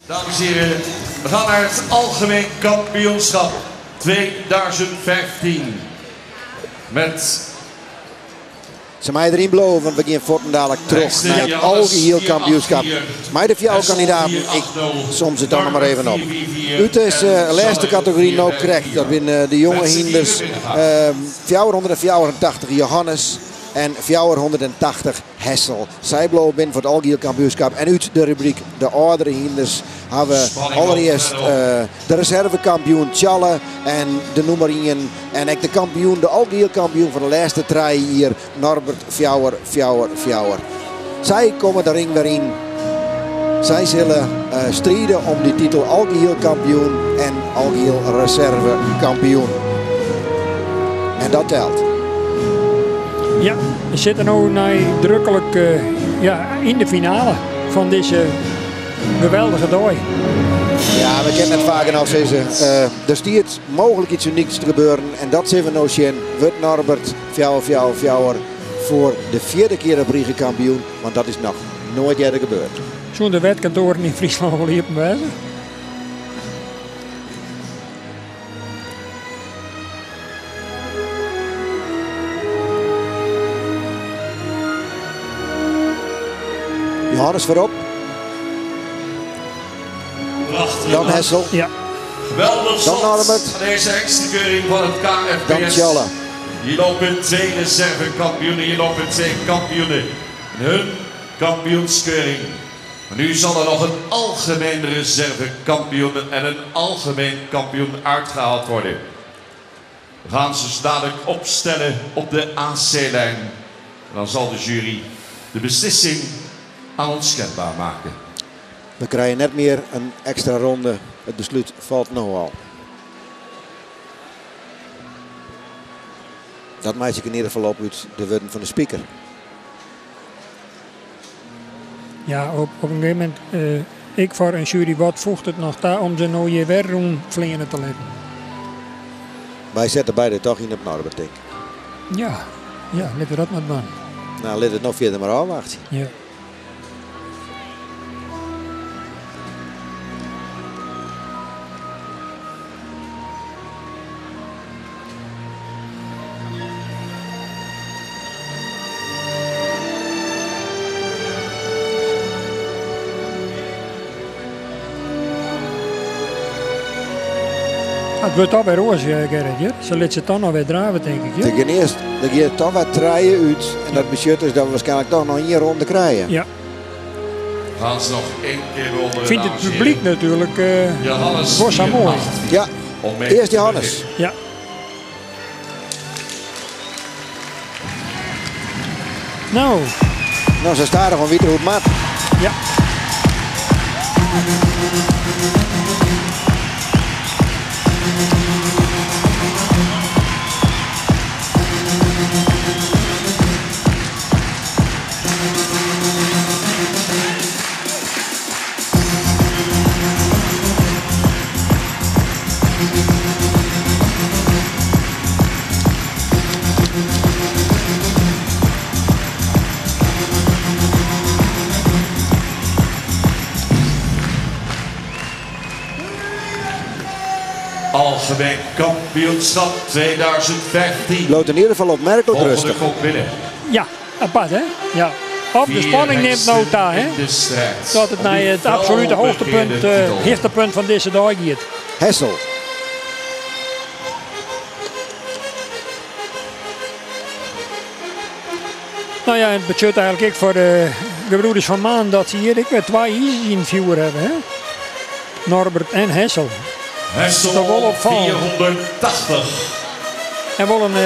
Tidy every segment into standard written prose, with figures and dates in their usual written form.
Dames en heren, we gaan naar het algemeen kampioenschap 2015. Met Se meie deryn bliuwe, want we gean fuortendalik troch nei it algehiel kampioenskap. Mei de fjouwer kandidaten, ik som se dan noch mar even op. Ut dizze lêste kategory no krekt, dat binne de jonge hynders 484 Johannes en 480 Hessel. Sy bliuwe binnen foar it algehiel kampioenskap. En út de rubryk de âldere hynders ha we allerearst de reservekampioen Tjalle en de nûmer ien en ek de kampioen, de algehiel kampioen fan de lêste trije jier, Norbert fjouwer fjouwer fjouwer. Sy komme de ring wer yn. Sy sille stride om dy titel algehiel kampioen en algehiel reservekampioen. En dat telt. Ja, we sitte no neidruklik ja, yn de finale fan dizze geweldige dei. Ja, we kinne net faak genôch sizze. Der stiet mooglik iets unyks te gebeuren en dat sille we no sjen. Wurdt Norbert fjouwer fjouwer fjouwer foar de fjirde kear op rige kampioen? Want dat is noch noait earder gebeurd. Soene de wetkantoaren yn Fryslân wol iepen wêze? Johannes foarop. Dan Hessel. Ja. Geweldig Dan slot Norbert. van deze hengstenkeuring van het KFPS. Dan Tjalle. Hier lopen twee reservekampioenen, hier lopen twee kampioenen. En hun kampioenskeuring. Maar nu zal er nog een algemeen reservekampioen en een algemeen kampioen uitgehaald worden. We gaan ze dus dadelijk opstellen op de AC-lijn. En dan zal de jury de beslissing aan ons kenbaar maken. We krije net mear in ekstra ronde. It beslút falt no al. Dat meitsje ik yn ieder gefal op út de wurden fan de speaker. Ja, op, op in gegeven momint, ek foar in sjuery, wat foecht it noch ta om se no hjir wer rûn fleane te litten? Wy sette beide toch yn op Norbert, tink ik. Ja, ja, litte we dat mar dwaan. Nou, lit it no fierder mar ôfwachtsje. Ja. It wurdt toch wer oars, Gerrit. Hjir. Se lit se toch noch wer drave, tink ik. Der gean earst, der gean toch wer trije út. En dat betsjut dus dat we waarskynlik toch noch ien ronde krije. Ja. Gaan ze nog één keer ronde, Fynt it dames en publyk heren. natuerlik Johannes wol sa moai. 4-8. Ja, Om mee earst te Johannes. beginnen. Ja. No. No, sa stadichoan wit er hoe't it moat. Ja. Algemeen kampioenschap 2015. Loopt in ieder geval opmerkelijk Volgende rustig. komt binnen. Ja, apart hè? Ja. Of de Vier spanning neemt hengsten no ta, hè? in de strijd. Dat it Om nei die it absolute felbegeerde titel. hichtepunt fan dizze dei giet. Hessel. No ja, it betsjut eigenlik ek foar de gebroeders Van Maan dat se hjir ek wer twa izers yn it fjoer hawwe, hè? Norbert en Hessel. Hessel Toch wol opfallend. 480. En wol in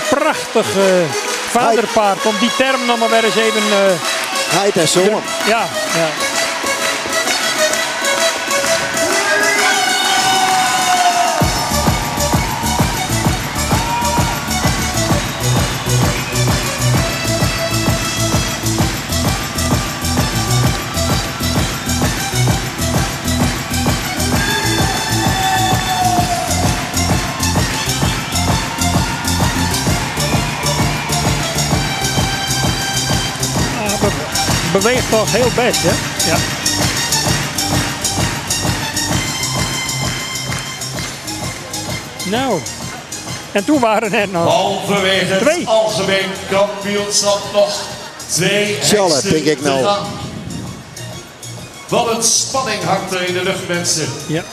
prachtich vaderpaard, om dy term noch mar wer ris even... Heit en soan. Ja, ja. Beweegt toch heel best, hè? Ja. Nou, en toen waren er nog Halverwege het twee. algemeen kampioenschap nog twee Tjalle, hengsten denk ik te nou. gaan. Wat een spanning hangt er in de lucht, mensen. Ja.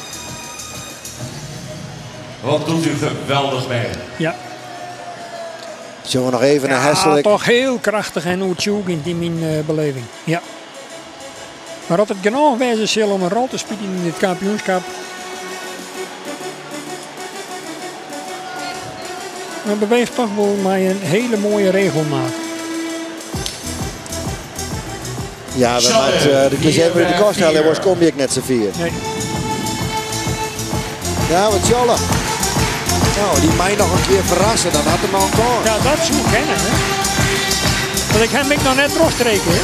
Wat doet u geweldig mee. Ja. Zullen we nog even naar Ja, Hesselik? toch heel krachtig en oertjoegend in mijn beleving. Ja. Maar dat het genoeg wezen zal om een rol te spelen in dit kampioenschap. Maar beweegt toch wel maar een hele mooie regelmaat. Ja, we maakt de cliché met de kost halen, was kom ik net zo vier. Nee. Ja, wat tjalle. Nou, die mij nog een keer verrassen, dan had hem al een kans. Ja, dat zou kennen, hè. Want ik heb hem nog net terugstreken, hè.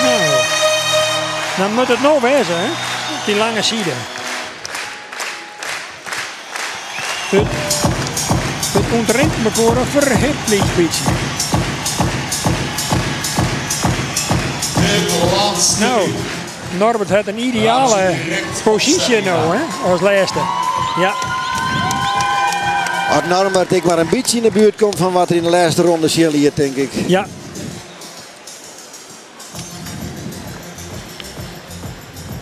Nou, dan moet het nou wezen, hè? Die lange zijde. Het ontrent me voor een verhip beetje. Nou, Norbert had een ideale positie nou, hè, als laatste. Ja. Als Norbert ik maar een beetje in de buurt komt van wat er in de laatste ronde hier, denk ik. Ja.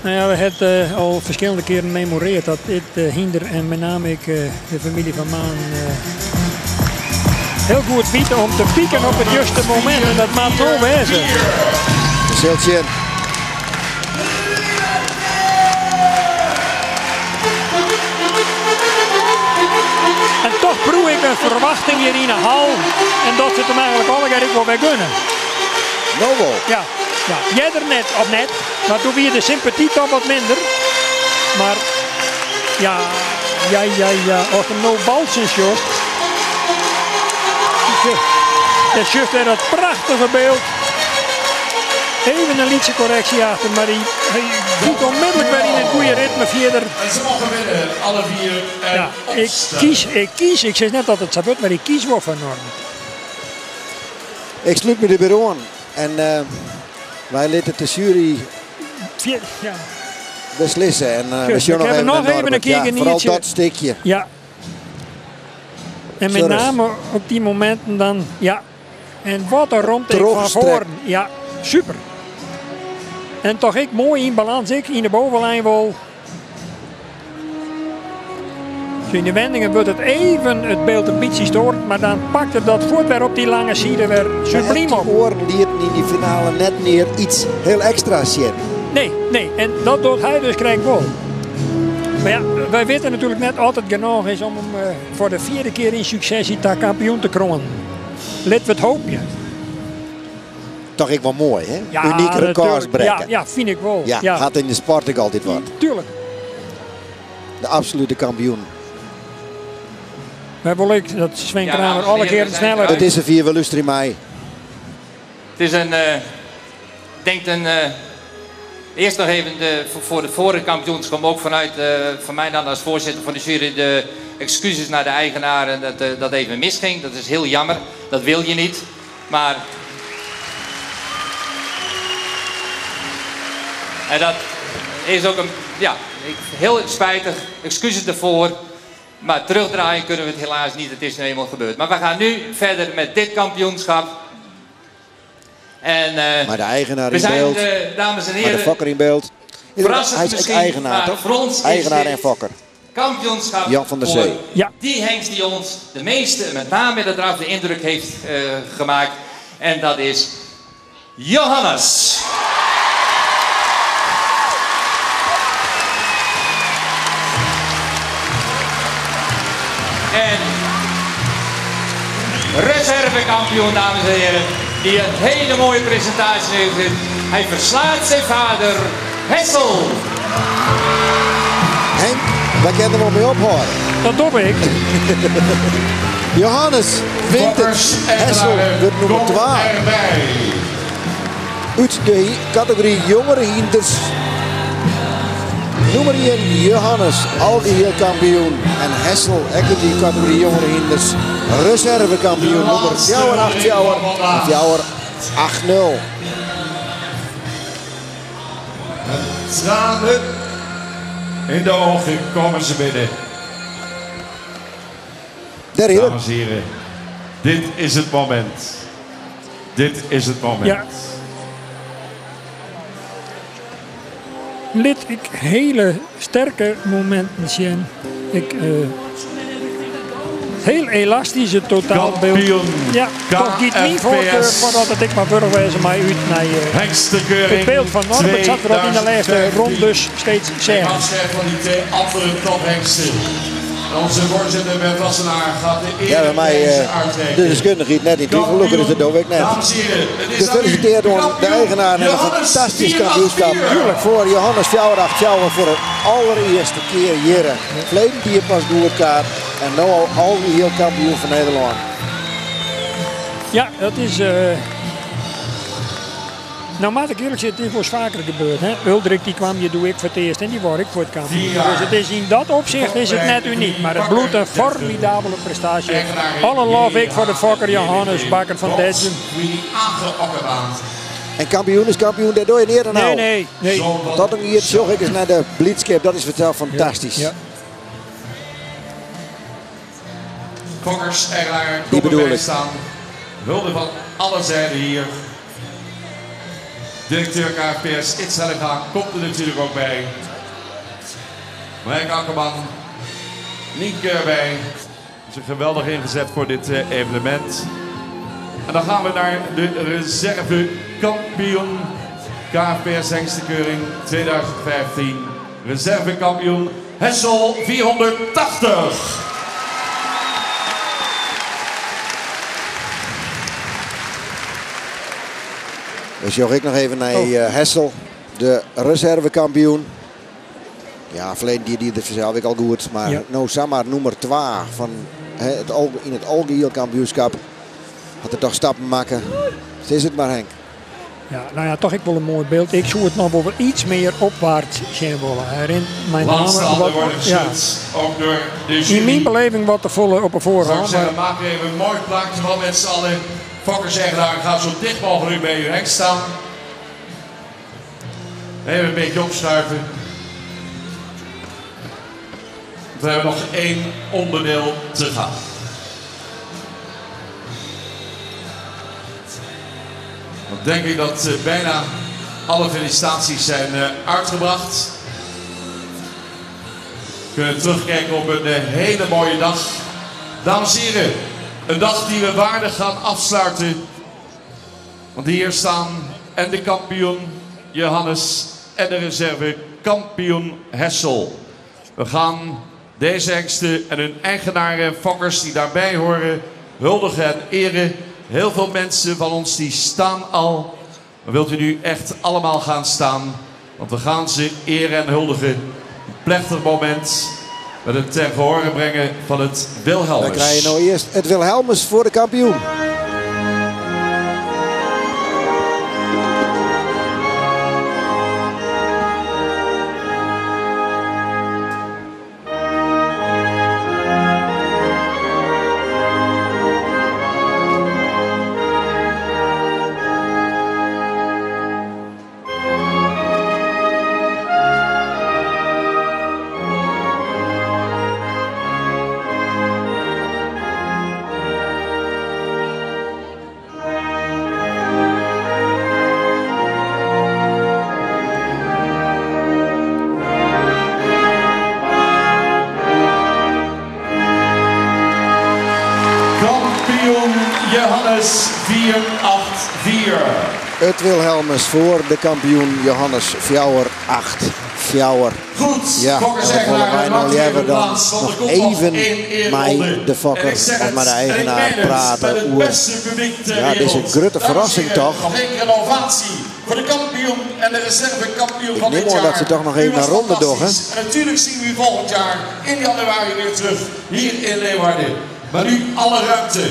Nou ja, we hebben al verschillende keren memoreerd dat dit hinder en met name ik, de familie van Maan, heel goed bieden om te pieken op het juiste moment. En dat maakt zo wezen. Ziltje. En toch proef ik een verwachting hier in de hal. En dat ze het hem eigenlijk alle keer ik wel weer gunnen. Nou wel. Ja. Ja, jij er net op net, maar toen weer de sympathie toch wat minder. Maar ja, ja, ja, ja, als hem nou balsen sjost. Dan sjost hij dat prachtige beeld. Even een lietse correctie achter, maar hij doet onmiddellijk weer in het goede ritme verder. En ze mogen winnen, alle vier. En ja, ik kies, ik kies, ik zeg net dat het zo wordt, maar ik kies wel van Norbert. Ik sluit me de bureau aan en wij lieten de jury ja. beslissen. En we Goed, zullen ik nog heb even nog naar even een Norbert. keer Ja, vooral genietje. dat stukje. Ja. En met Sorry. name op die momenten dan, ja. En wat een rondte van Terugstrek. voren. Ja, super. En toch ik mooi in balans, ik in de bovenlijn wel. Dus in de wendingen wordt het even het beeld een beetje stoort, maar dan pakt het dat voort weer op die lange zijde weer subliem op. De oren lieten in die finale net neer iets heel extra's zien. Nee, nee, en dat doet hij dus krijg wel. Maar ja, wij weten natuurlijk net altijd genoeg is om hem voor de vierde keer in successie daar kampioen te kronen. Let we het hoopje. Toch ik wel mooi, hè? Ja, Uniek records natuurlijk. breken. Ja, ja, vind ik wel. Ja, Ja. gaat in de sport ook altijd wat. Tuurlijk. De absolute kampioen. Maar wil ik dat Sven Ja, Kramer dames en alle heren, keren we zijn sneller eruit. Het is een vier, we luisteren mij. Het is een, denk een, eerst nog even de, voor de vorige kampioenschap, ook vanuit van mij dan als voorzitter van de jury, de excuses naar de eigenaren dat dat even misging. Dat is heel jammer, dat wil je niet. Maar en dat is ook een, ja, heel spijtig, excuses ervoor. Maar terugdraaien kunnen we het helaas niet, het is nu eenmaal gebeurd. Maar we gaan nu verder met dit kampioenschap. En maar de eigenaar we in zijn, beeld. Dames en Maar de heren, fokker in beeld. verrassend Hij is ook misschien, eigenaar, maar toch? voor ons is Eigenaar dit en fokker. Kampioenschap Jan van der voor Zee. Ja. Die hengst die ons de meeste, met name in de draf, de indruk heeft gemaakt. En dat is Johannes. En reservekampioen, dames en heren, die een hele mooie presentatie heeft. Hij verslaat zijn vader, Hessel. Henk, wij kennen hem al mee ophouden. Dat doe ik. Johannes wint het. Fokkers, Hessel eigenaren, wordt nummer kom 2. erbij. Uit de categorie jongere hinders. Nûmer 1 Johannes, algeheel kampioen. En Hessel, ek út dy kategory jongere hynders, reservekampioen. Nûmer 484 en 480. Met tranen in de ogen komen ze binnen. Dêr hier. Dames en heren, dit is het moment. Dit is het moment. Ja. Lit ik hiele sterke mominten sjen. Ik, hiel elastysk it totaalbyld. Kampioen Ja, toch giet myn foarkar KFPS. foardat it ek mar wurdich wêze mei út nei Hengstenkeuring it byld fan Norbert sa't we dat yn de lêste 2015. rondes steeds Ik seagen. afscheid van die twee andere tophengsten. En onze voorzitter Bert Wassenaar gaat de Ja, bij mij ereprijzen de uitreiken. deskundigheid net niet twijfel, is dat doe ik net. Dames en heren, het is aan u. Gefeliciteerd oan de Kampioen eigenaar en een Johannes fantastysk 484. kampioenskip. Foar Johannes 484 foar de alderearste kear hjir. Ferleden jier pas goedkard en no al algeheel kampioen fan Nederlân. Ja, dat is. Nou, moat ik earlik sizze, it is wolris faker gebeurd. Hè? Uldrik dy kaam hjir doe ek foar it earst en dy waard ek foar it kampioen. 4 jaar. Dus it is yn dat opsicht is it net unyk, mar it bliuwt in formidabele prestaasje. Alle lof ek foar de fokker Johannes Bakker fan Dedzjum. En kampioen is kampioen, dêr dogge je neat oan Nee, ôf. nee, nee. Dat in jier sjoch ik ris nei de blydskip, dat is fansels fantastysk. Ja. Fokkers, eigenaar, Die bedoel erbij ik. staan. Hulde van alle zijden hier. Directeur KFPS Ids Hellinga komt er natuurlijk ook bij. Marijk Akkerman, Nienke erbij. Is geweldig ingezet voor dit evenement. En dan gaan we naar de reserve kampioen KFPS Hengstenkeuring 2015. Reservekampioen Hessel 480. Dan sjoch ik noch even nei Oh. Hessel, de reservekampioen. Ja, ferleden jier die er fansels ek al goed. Mar Ja. no samar nûmer 2 fan, hè, yn it algeheel kampioenskip. Hat er dochs stappen makke. Sis it mar, Henk. Ja, no ja, dochs ek wol in moai byld. Ik soe it noch wol wat mear opwaarts sjen wolle. Hy rint mei Laatste name handen wat, worden ja. geschud, ook door de jury. Yn myn beleving wat te folle op 'e Zou ik foarhân. zeggen, Mar maak even een mooi plaatje van met z'n allen. Fokkers eigenaar, ga zo dicht mogelijk bij uw hengst staan. Even een beetje opschuiven. We hebben nog één onderdeel te gaan. Dan denk ik dat bijna alle felicitaties zijn uitgebracht. We kunnen terugkijken op een hele mooie dag. Dames en heren, een dag die we waardig gaan afsluiten. Want hier staan en de kampioen Johannes en de reserve kampioen Hessel. We gaan deze hengsten en hun eigenaren en fokkers die daarbij horen huldigen en eren. Heel veel mensen van ons die staan al. Maar wilt u nu echt allemaal gaan staan? Want we gaan ze eren en huldigen. Een plechtig moment met het ter gehore brengen van het Wilhelmus. Dan krijg je nou earst it Wilhelmus foar de kampioen. Kampioen Johannes 484. It Wilhelmus foar de kampioen Johannes 484. Goed, Ja, fokkers dat willen eigenaar, wij nou maakt liever even dan plaats, want er nog komt nog even één ereronde. met de fokker En ik zeg of het, met de en ik eigenaar meen het, praten met het oer. beste publiek ter Ja, dit is een wereld. grote Dames en verrassing, heren, toch? Nog één keer een ovatie voor de kampioen en de reservekampioen Ik van neem dit aan jaar. dat ze toch nog U even was een ronde fantastisch. doen, hè? En natuurlijk zien we u volgend jaar in januari weer terug hier in Leeuwarden. Maar nu alle ruimte.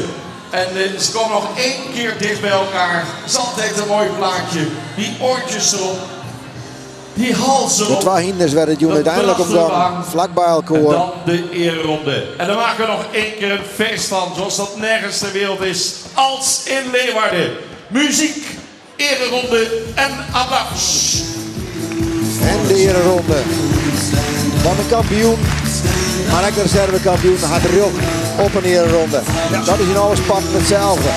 En ze komen nog één keer dicht bij elkaar. Het is altijd een mooi plaatje. Die oortjes erop. Die hals De erop. twa hynders wêr't it jûn Dat úteinlik om prachtige gong, behang. flak by En elkoar. dan de ereronde. En dan maken we nog één keer een feest van, zoals dat nergens ter wereld is. Als in Leeuwarden. Muziek, ereronde en applaus. En de ereronde. Wat een kampioen. Maar ook de reservekampioen had rjocht op een ereronde. Dat is in alle sporten hetzelfde.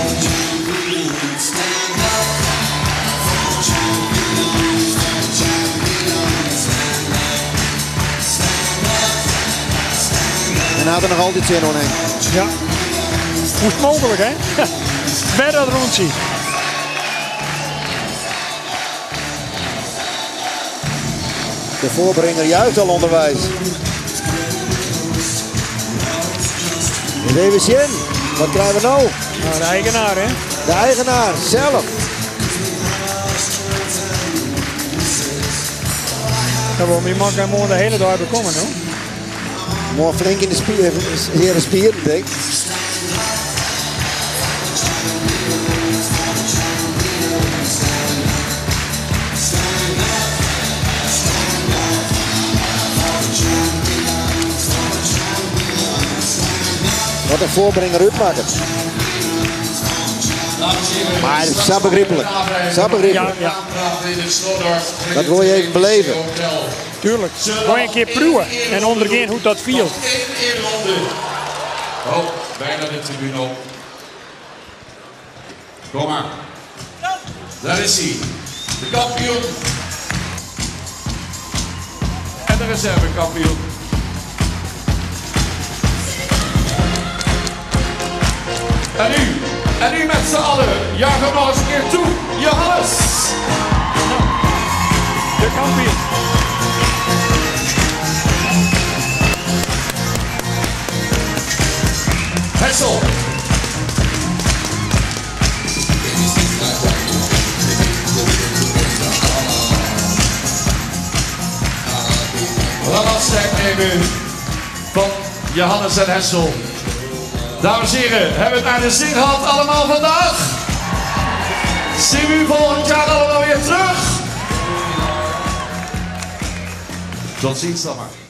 En hij had er nog altijd zin in. Henk. Ja. Hoe is het mogelijk, hè? Ver dat rondje. De voorbringer juicht al onderwijs. Eens even zien. Wat krijgen we nou? Nou, de eigenaar, hè? De eigenaar zelf. Dat wil mijn man kan morgen de hele dag bekomen, hoor. Mooi flink in de spier, heren spieren, denk ik. Wat een voorbringer uitmaakt. Maar het is zo begrijpelijk. Zo begrijpelijk. Ja, ja. Dat wil je even beleven. Tuurlijk. Gooi een keer proeven en ondergaan hoe dat viel. Nog één ereronde. Oh, bijna de tribune op. Kom maar. Daar is hij. De kampioen. En de reservekampioen. En nu met z'n allen, juich hem nog eens een keer toe, Johannes! De kampioen. Hessel. We gaan afscheid nemen van Johannes en Hessel. Dames en heren, hebben we het naar de zin gehad allemaal vandaag? Zien we u volgend jaar allemaal weer terug? Tot ziens dan maar.